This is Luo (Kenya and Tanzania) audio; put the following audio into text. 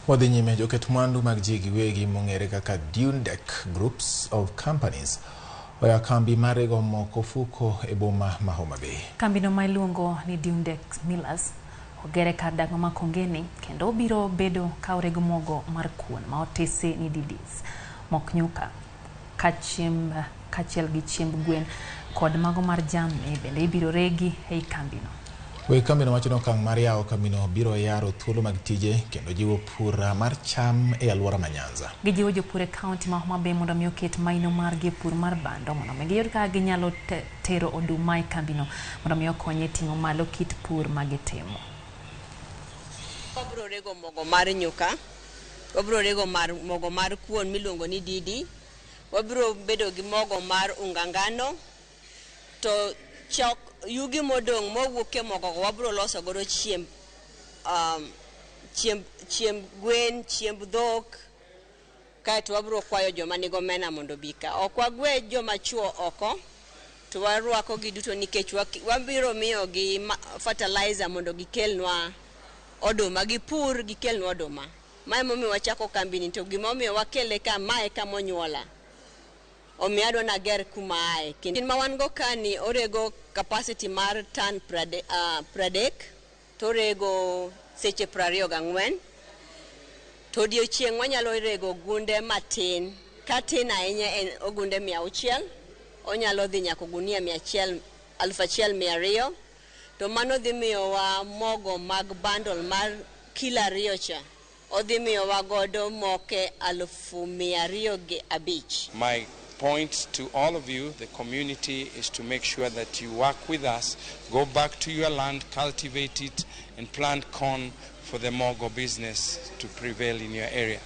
Wadhi nyime, joket mwandu mag ji giwegi mong'ere kaka Dundek Groups of Companies oya kambi mar rego mok ofuko e boma ma Homa Bay. Kambino ma iluongo ni Dundek Millers ogere kar dak ma Makongeni kendo obiro bedo ka orego mogo mar kuon ma otisi ni Didis, mok nyuka, kaachiel gi chiemb gwen kod mago mar jamni bende ibiro regi ei kambino. Weg kambino wacho ni okang' mar yawo kambino biro yaro thuolo mag tije kendo jiwo pur mar cham e alwora ma Nyanza. Gijiwo jopur e kaunti ma Homa Bay mondo mi oket maino margi e pur mar bando mondo mi giyud kaka ginyalo tero oduma e kambino mondo mi okony e ting'o malo kit pur ma gitimo. Wabiro rego mogo mar nyuka, wabiro rego mogo mar kuon miluongo ni Didi, wabiro bedo gi mogo mar unga ngano, to chok yugi modong' mowuok e mogo go wabiro loso godo chiemb gwen, chiemb dhok, kaeto wabiro kwayo joma nigi omena mondo obi ka. Ok wagwe joma chuo oko, to warwako gi duto nikech wabiro miyogi fertilizer mondo gikelnwa oduma, gipur gikelnwa oduma. Ma emomiyo wachako kambini, to gimomiyo wakele ka, ma e kama onyuola. Omiyo adwa nager kuma aye. Kendo ma wan go ka ni orego capacity mar tan 30, to orego seche 24. To odiochieng' wanyalo rego gunde matin. Ka tin ahinya en ogunde 600, onyalo dhi nyaka ogunia mia achiel, 1200. To mano dhi miyowa mogo mag bundle mar kilo 2 cha. Odhi miyowa godo moke 205,000. My point to all of you, the community, is to make sure that you work with us, go back to your land, cultivate it, and plant corn for the mogo business to prevail in your area.